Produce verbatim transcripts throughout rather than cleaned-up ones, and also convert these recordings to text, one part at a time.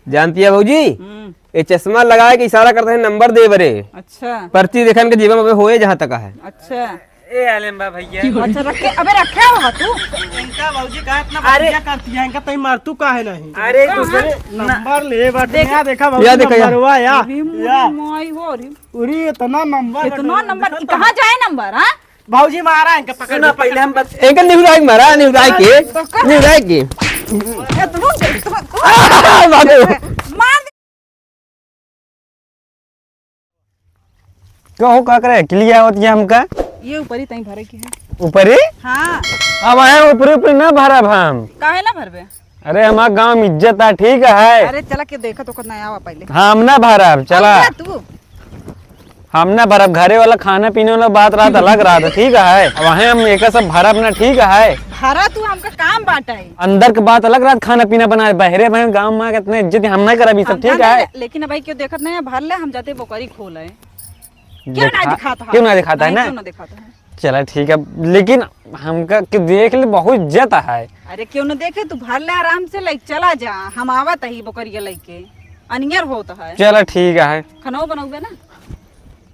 जानती है भौजी, हम्म। ये चश्मा लगाए के इशारा करते हैं नंबर दे बरे। अच्छा। पर्ची देखन के जेबा में होए जहाँ तक है। अच्छा। ए आलेम बा भैया। अच्छा, रखे, अबे रखे हो तू। इनका भौजी का इतना अरे। बढ़िया करती है, इनका तई मार तू काहे नहीं? अरे कहाँ? दूसरे नंबर ले बट देख। या देखा भौजी या देखा, या। नंबरवा या। अरे मोरी या। माई हो रे। उरी इतना नंबर इतना बटन नंबर, देखा कहाँ जाए नंबर, हाँ? भौजी मारा इनका पकड़ सुना, के। पहले हम बत- इनका निहुराई मारा, निहुराई के, तो का? निहुराई के। इतना, इतना, आ, बाबू। मार दे। कहो का करे, किलिया होती है हमका? ये ऊपरी तई भरे की है। ऊपरी? हाँ। अब आए ऊपरी, ऊपरी ना भरब हम। काहे ना भरबे? अरे हमार गाँव में इज्जत है, ठीक है। अरे चला के देखा तो नया आवा पहले। हम ना भरब, चला। अब जा तू। हम ना भरब, घरे वाला खाना पीने वाला बात रहत अलग रहत, ठीक है। अब वहीं हम एक सब भरब ना, ठीक है। भरा तू हमका काम बाटे। अंदर के बात अलग रहत, खाना पीना बनाए, बहरे बहन गाँव में कितने इज्जत हम नहीं करब, ई सब हम ठीक जाने है। ले-, लेकिन अब भाई क्यों देखत नहीं है, भर ले, हम जाते बोकरी खोले। क्यों ना देखा-, दिखाता है? क्यों ना दिखाता है नहीं, ना? क्यों ना दिखाता है? चला ठीक है, लेकिन हमका के देख ले, बहुत इज्जत है। अरे क्यों ना देखे, तू भर ले आराम से, लेके चला जा, हम आवत ही बोकरिया लेके, अनियर होत है। चला ठीक है। खाना बनौबे ना?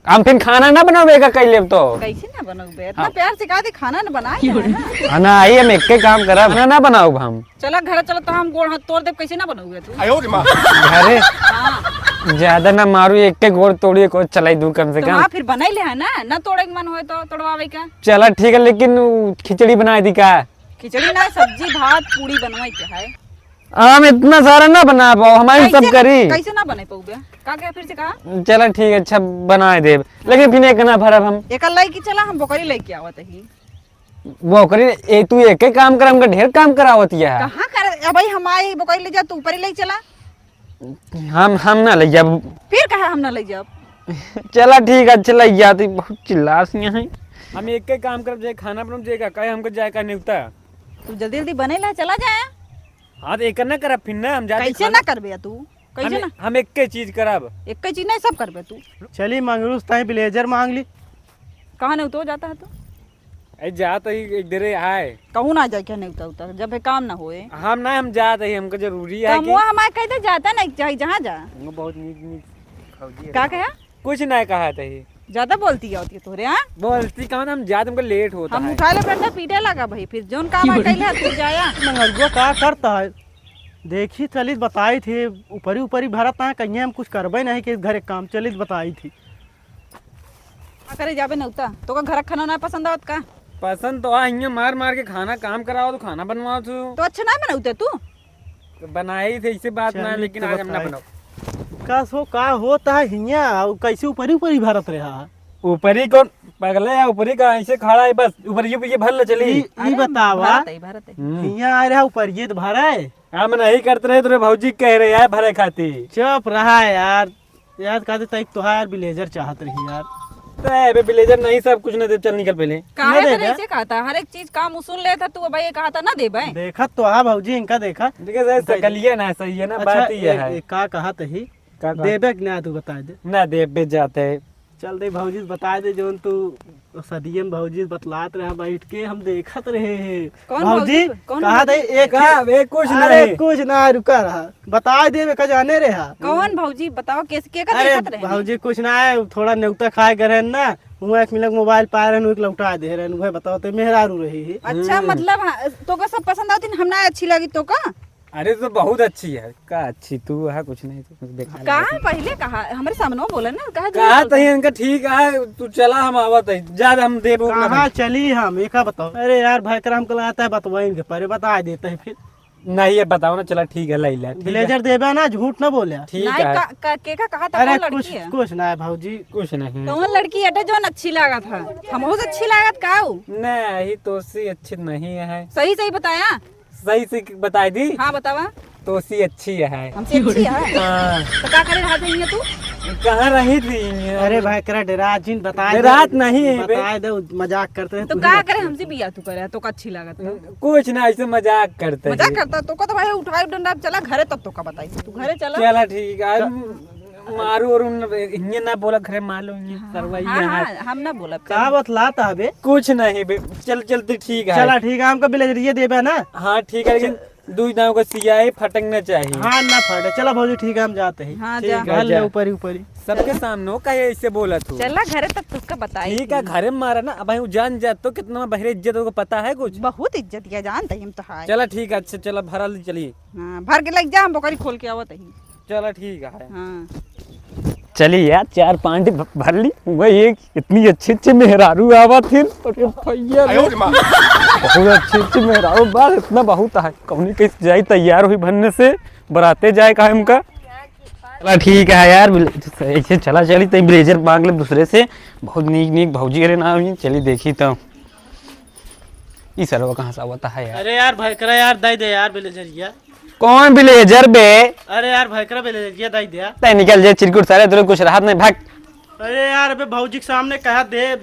हम फिर खाना ना बनौबे का कह लेब तो। कैसे ना बनौबे? इतना हाँ। प्यार से कहा दे खाना ना बनाए है ना। हाँ ना, आई हम एक के काम करब, खाना ना बनाउब हम। चला घर चला तो हम गोड़ हाथ तोड़ देब, कैसे ना बनौबे तू? आयो रे माँ। घरे हाँ। ज्यादा ना मारू, एक के गोड़ तोड़िए को चलाई दू कम से तो कम। हाँ, फिर बनाई ले है ना, ना तोड़े के मन होए तो तोड़वावे का। चला ठीक है, लेकिन उ खिचड़ी बनाए दी का? खिचड़ी ना, सब्जी भात पूड़ी बनवाई के है। हम इतना सारा ना बना पाओ, हमारी सब कैसे ना, करी। कैसे ना बने पउबे? का क्या फिर से कहा? चला ठीक है, अच्छा बनाए देब, लेकिन फिर एक ना भरब हम। एक लाई की चला, हम बोकरी लेके आवत ही। बोकरी, ए, तू एक ही काम कर, हमका ढेर काम करावत है। कहाँ कर? अब भाई हम आई बोकरी ले जा, तू ऊपर ही ले चला। हम, हम ना ले जाब। फिर कहा हम ना ले जाब? चला ठीक है, अच्छा ले जाती, बहुत चिल्लास यहाँ है। हम एक ही काम करब, जे खाना बनब, जे का कहे हमको जाए का नेवता। तू जल्दी जल्दी बने ला, चला जाए। हाँ, तो एक ना करब फिर ना, हम जाते कैसे खाना ना करबे तू? कैसे हम, ना? हम एक के चीज करब। एक के चीज नहीं, सब करबे तू। चली मंगरूस, ताई ब्लेजर मांग ली। कहाँ नहीं उतो जाता है तू? ए, जात ही एक देरे आए। कहूँ ना जाए, क्या नहीं उतर, उतर, जब है काम ना होए। हम ना, हम जात ही, हमको जरूरी है कि कमुआ हमारे कहते जाता नहीं, चाहे जहाँ जा। वो बहुत नीक, नीक फौजी है। का कहा? कुछ नहीं कहा तही। ज्यादा बोलती है होती है तोरे, हाँ? बोलती कहाँ, हम जात, हमको लेट होता हम है। उठा ले बेटा, पीटे लगा भाई, फिर जोन काम आ कैले तू जाया। मंगरुआ का करता है? देखी चलित बताई थी, ऊपरी ऊपरी भरत ना कहीं हम कुछ करबे नहीं कि घरे काम चलित बताई थी। का करे जाबे नौता? तोका घर खाना ना पसंद आवत का? पसंद तो आ, हियां मार मार के खाना काम कराओ तो खाना बनवाओ तू। तो अच्छा ना बनाऊ ते तू? तो बनाई थे, इसे बात ना, चलिए लेकिन तो आज हम ना बताई। बनाओ। का सो का होता है हियां? अउ कैसे ऊपरी ऊपरी भरत रहा? ऊपरी कौन पगले है? ऊपरी का ऐसे खड़ा है बस, ऊपर ये, ये भर ले चली। ई, ई अरे बतावा। भारत है, भारत है। हम्म। हियां आ रहा ऊपर ये तो भरा है। हम नहीं करते रहे, तेरे भौजी कह रहे हैं भरे खाती। चुप रहा यार। यार, कहते तई तोहार ब्लेजर चाहत रही यार। ते अबे ब्लेजर नहीं, सब कुछ ना दे, चल निकल पहले। काहे ना तो देबे? नहीं से कहता, हर एक चीज काम उ सुन लेता, तू भाई ये कहता ना देबे। देखत तो आ भौजी, इनका देखा। देखा सही, सकलिया ना सही है ना, अच्छा, बात ये ए, है। ए, का कहत ही? का कहत? देबे कि ना तू बता दे। ना देबे जाते। चल दे भौजी, बता दे जौन तू सदियन भौजी बतलात रहा बैठ के, हम देखत रहे हैं। कौन भौजी, भौजी? कौन कहा भौजी? दे एक का, एक कुछ अरे नहीं। कुछ ना, रुका रहा। बताए देबे का जाने रे हा। कौन भौजी बताओ, कैसे, के का अरे देखत रहे? भौजी कुछ ना है, थोड़ा नेवता खाए गए रहन ना, हुआ एक मिनट मोबाइल पाए रहन, उके लौटा दे रहन, उहे बताओ ते मेहरारू रही है। अच्छा, हम्म। मतलब हाँ, तो का सब पसंद आवती, हम ना अच्छी लगी तो का? अरे तो बहुत अच्छी है, का अच्छी तू है, कुछ नहीं तो कुछ बेकार कहा है। पहले कहा, हमरे सामने बोले ना, कहा कहा जरूर तो ये इनका ठीक है, तू चला हम आवत है, जा हम देबो ना कहाँ भाई। चली हम, एका बताओ। अरे यार भाई, एकरा हमको लगता है बतवाइन के परे बता देते हैं फिर। नहीं, ये बताओ ना, चला ठीक है, ले ले, ठीक है। ब्लेजर देबे ना, झूठ ना बोले। ठीक नहीं, है। का, का, के का कहा था, अरे कौन लड़की कुछ, है? कुछ ना है भौजी। कुछ नहीं। कौन लड़की है जो अच्छी लागत है? हमहू से अच्छी लागत का उ? नहीं, तो सी अच्छी नहीं है। सही सही बताया। सही से बताई दी। हाँ, बतावा। तो सी अच्छी है। हमसे अच्छी है? हाँ। तो का करे रहा था ये तू? कहाँ रही थी? अरे भाई, करा डेरा जिन बता दे। डेरात नहीं है बे। बता दे, मजाक करते हैं, तो तू का ही करे बता। हमसे बिया तू करे, तो का अच्छी लागत है? कुछ ना, ऐसे मजाक करते मजाक हैं। करता, तो का तो भाई उठाए डंडा, चला घरे, तब तो का बताई, तू घरे चला। चला ठीक है, आज मारू और उन, इन्हें ना बोला घरे, मार लो इन्हें, हाँ, सरवाई हाँ, यहाँ। हाँ, हम ना बोलब, का चल। बतलाता है बे? कुछ नहीं बे, चल चलते ठीक है। चला ठीक है, हमका ब्लेजरिया देबे ना? हाँ ठीक है, लेकिन चल। दुई दाँव का सियाही फटक न चाही। हाँ, ना फटे। चला भौजी, ठीक है, हम जाते हैं। हाँ, ठीक जा। है, भर ले जा। ऊपर ही, ऊपर ही। सबके सामने हो, काहे ऐसे बोलत हो? चला घरे तब तुमका बताई ठीक है, थी। घरे में मारा ना, अब हम जान जात तो कितना बहरे इज्जत होगा, पता है कुछ? बहुत इज्जत किया, जानते ही हम तो है। चला ठीक है, अच्छा चला भरा ले चलिए। हाँ, भर के लग जा, हम बोकरी खोल के आवत ही। चला ठीक है। हाँ। चली यार, चार पाँच भ-, भर ली। वही एक इतनी अच्छी अच्छी मेहरारू आवत हिन, अरे भैया रे। बहुत अच्छी अच्छी मेहरारू, बस इतना बहुत है, कौनी कहीं जाई तैयार हुई भन्ने से, बराते जाए का हमका। चला ठीक है यार, बिल-, ऐसे चला चली तई ब्लेजर मांग ले दूसरे से, बहुत नीक नीक भौजी अरे ना हुई, चली देखी तो। ई सरवा कहाँ से आवता है यार? अरे यार, भयकरा यार, दे दे यार ब्लेजरिया। कौन ब्लेजर बे? अरे यार, भयकरा ब्लेजरिया दे दे यार। तै निकल जे चिरकुट सारे, तोरे कुछ रहत नहीं, भाग। अरे यार, अबे भौजी के सामने कहा दे,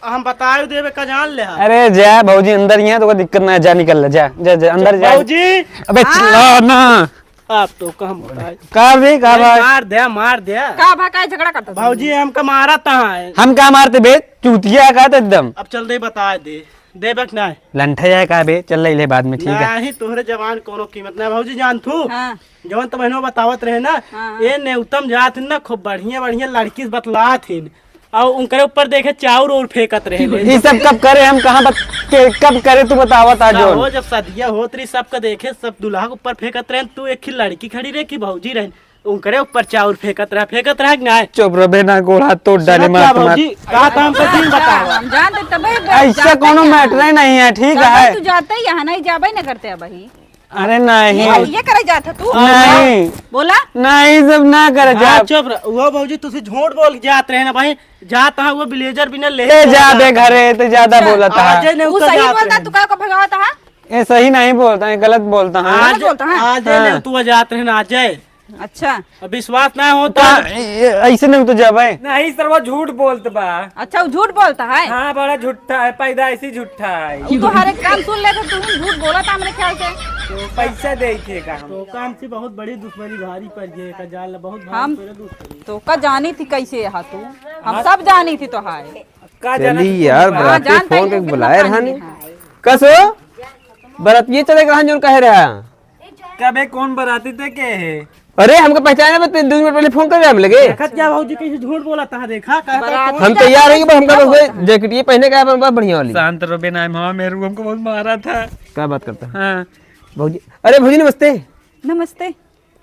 हम बताए देबे का जान ले हा। अरे जा भौजी अंदर ही है, तो कोई दिक्कत ना है, जा निकल ले, जा, जा, जा, अंदर जा। भौजी। अबे हाँ। चिल्ला ना। आप तो काम बताए। का बे, का अरे भाई? मार दे, मार दे। का भा, का झगड़ा करता तू? भौजी, हमका मारा ता है। हम का मारते बे? चूतिया का तो एकदम। अब चल दे, बता दे। देबे कि नाय? लंठा जाए का बे? चल ले ले बाद में, ठीक है। नाही, तोहरे जवान कोनो कीमत ना। भौजी, जान तू? हाँ। जवन तो बहनों बतावत रहे ना, हाँ, हाँ। ए नेउतम जात हिन ना, खूब बढ़िया बढ़िया लड़की से बतलात हिन। और उनकरे ऊपर देखे चाउर और फेंकत रहे। ई सब कब करे, हम कहाँ बत-, के, कब करे तू बतावत आ ना जो? हो, जब सदिया होत रही, सबका देखे, सब दूल्हा के ऊपर फेंकत रहे, तू एक ही लड़की खड़ी रहे कि भौजी रहे, उनकरे ऊपर चाउर फेंकत रहा, फेंकत रहा कि ना? चुप रह बे ना, गोड़ हाथ तोड़ डाले सुनत मार का मार। भौजी? कहा था हमको दिन बताओ। हम जानते तबे ब-, ऐसा जानते कोनो क्या? मैटर ही नहीं है, ठीक तबे है? तू जाते ही यहाँ नहीं जाबे न करते अब ही। अरे नहीं। ये, ये करे जात है तू? नहीं। बोला? नहीं, सब ना करे हाँ, जात। चुप रह। वो भौजी तुसी झूठ बोल के जात रहे ना भाई, जात है वो ब्लेजर बिना ले ले जाबे घरे, तो ज्यादा अच्छा। बोलत है। आज नहीं तू उतर सही जात बोलता, रहे। तू का, का भगावत है? ये सही नहीं बोलता है, गलत बोलता है। आज, गलत बोलता है? आज हाँ। नहीं तू जात रहे ना, आज। अच्छा। अब विश्वास ना होता। का, ए-, ए-, ऐसे नहीं तो जाबे। नहीं, सरवा झूठ बोलत बा। अच्छा, वो झूठ बोलता है? हाँ, बड़ा झूठा है, पैदाइशी झूठा है। वो तो हर एक काम सुन लेते, तू झूठ बोला था मेरे ख्याल से। तो पैसा दे के का हम? तो काम से बहुत बड़ी दुश्मनी भारी पड़ गई, का जान ला, बहुत भारी हम पड़ दुश्मनी। तो का जानी थी कैसे है तू? हम हाँ। सब जानी थी तो है। का जाना चली थी यार, तुम? हाँ, बराती जानता फोन ही करके नहीं, बुलाए कितना रहनी। पानी है। कसो? बरातिये चले के रहन जोन कहे रहा। कबे कौन बराती ते के है? अरे, हमको पहचाने में तो दो मिनट पहले फोन कर रहे हम लगे। देखत क्या भौजी कैसे झूठ बोला था, देखा? का, का, बारात कौन हम तैयार है कि बस हमका बस वही जैकेट ये पहने का है, बस बढ़िया वाली। शांत रहो बे, नाम हमारा मेरू हमको बहुत मारा था। क्या बात करता है? हाँ। भौजी, अरे भौजी नमस्ते। नमस्ते।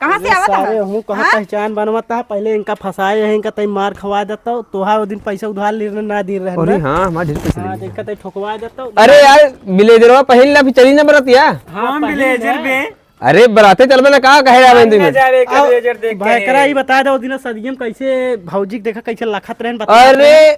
कहाँ से ये आवत सारे है? हूँ कहाँ हाँ? पहचान बनवत है, पहले इनका फंसाए रहे, इनका तई मार खवा देता, तोहा वो दिन पैसा उधार लेने ना दे रहे अरे ना। हाँ, हमारे ढेर पैसे हाँ, लेने। देखा तई ठोकवा देता। अरे यार, ब्लेजरवा पहन ला, फिर चली ना बरतिया। हाँ, हाँ, पहन ब्लेजर ले। बे। अरे बराते चलबे ना, का कहे रहे हम दिन में? जा रे, एक अब ब्लेजर देख के। भयकरा ही बता दो, दिन सदियम कैसे भौजी के देखा, कैसे लखत रहन, बता अरे, रहे।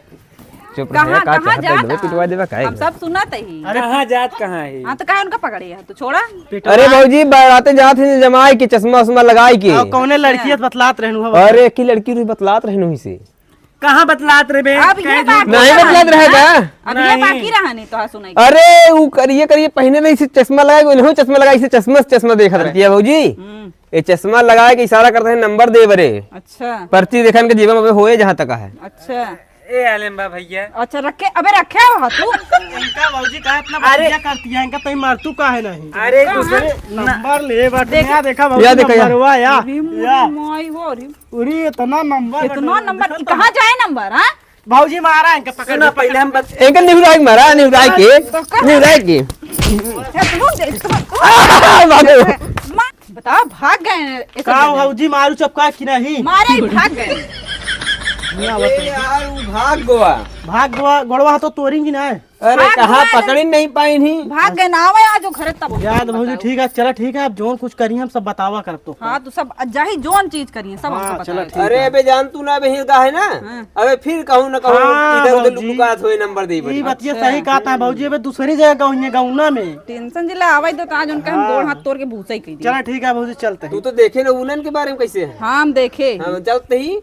चुप रहे, कहाँ, का कहाँ चाहत है, जात इधर है? पिटवा देबा काहे हम बे? सब सुनत ही। अरे कहाँ जात कहाँ है? हाँ, तो काहे उनका पकड़े है? तो छोड़ा। पिटवा अरे भौजी, बराते जात ही जमाई के, चश्मा उश्मा लगाई के। और कौने लड़की अच्छा। बतलात रहनु है? अरे, एक ही लड़की रुई बतलात रहनु ही से। कहाँ बतलात रहे बे? अब ये कहे झूठ बाकी बोल नहीं रहा बतलात है। रहे बा? अब ये नहीं। बाकी रहा नहीं तो हाँ सुनाई। अरे, ऊ करिए, करिए, पहने नहीं से चश्मा लगाई, उन्होंने चश्मा लगाई से चश्मा से चश्मा देखत अरे। रहती है भौजी। हम्म। ये चश्मा लगा के इशारा करते हैं नंबर दे बरे। अच्छा। पर्ची देखन के जीवन में होए जहाँ तक है। अच्छा। ए आलम बा भैया। अच्छा रखे, अबे रखे हो तू। इनका भौजी का इतना अरे। बढ़िया करती है, इनका तई मार तू का है नहीं? अरे कहाँ? दूसरे नंबर ले बट देख। या देखा भौजी या देखा या। नंबरवा या। अरे या। मोरी माई हो रे। अरे इतना नंबर इतना बटन नंबर देखा कहाँ तो। जाए नंबर, हाँ? भौजी मारा इनका पकड़ सुनो, के। पहले हम बत- इनका निहुराई के मारा, निहुराई के। तो का? निहुराई के। इतना दे, इतना आ, बाबू। मा-, बताओ, भाग गए हैं, ऐसे का बने। भौजी मारू चपका कि नहीं? मारे ही भाग गए। नहीं आवत अरे है। यार, वो भाग गोवा। भाग गोवा, गोड़वा तो तोरी की ना है। अरे, भाग कहाँ गोवा पकड़ी नहीं पाई नहीं। भाग गए ना, आवे आज वो घरे तब। याद भौजी, ठीक है, चला ठीक है, अब जोन कुछ करी हम सब बतावा करब तो। हाँ, तो सब जाही जोन चीज करी है, सब हाँ, हमको चला बताए। ठीक अरे, है। अबे जान तू ना अबे हिल का है ना, हाँ। अबे फिर कहूँ ना कहूँ हाँ, इधर उधर भौजी। लुकात होए नंबर दे ई बड़ी। बतिया अच्छा। सही कहा था भौजी, अबे दूसरी जगह गौनिया गौना में। टेंशन जिला आवे दो, तो आज उनका हम हाँ। गोड़ हाथ तोड़ के भूसा ही कह दी। चला ठीक है भौजी, चलते हैं। तू तो देखे ना उन्हन के बारे में कैसे है। हाँ, हम देखे। हाँ, चलते ही।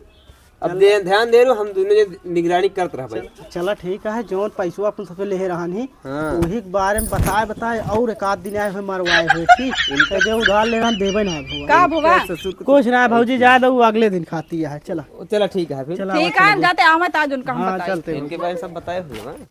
अब चल। दे-, ध्यान दे रहो, हम दोनों जे निगरानी करत रहबे। चल, चला ठीक है, जौन पैसवा अपन सबसे लेहे रहन ही, हाँ। वही के बारे में बताए, बताए, और एक आध दिन आए हुए मरवाए हुए, ठीक? इनका तो जे उधार लेना देबे ना भुआ। का भुआ? इनका ससुर को कुछ ना भौजी, जाए दो, अगले दिन खाती है, चला। ओ, चला ठीक है फिर। चला, ठीक चला। है, जाते आवत आज उनका हम हाँ, बताई। चलते हैं। इनके बारे में सब बताए हुए, हाँ?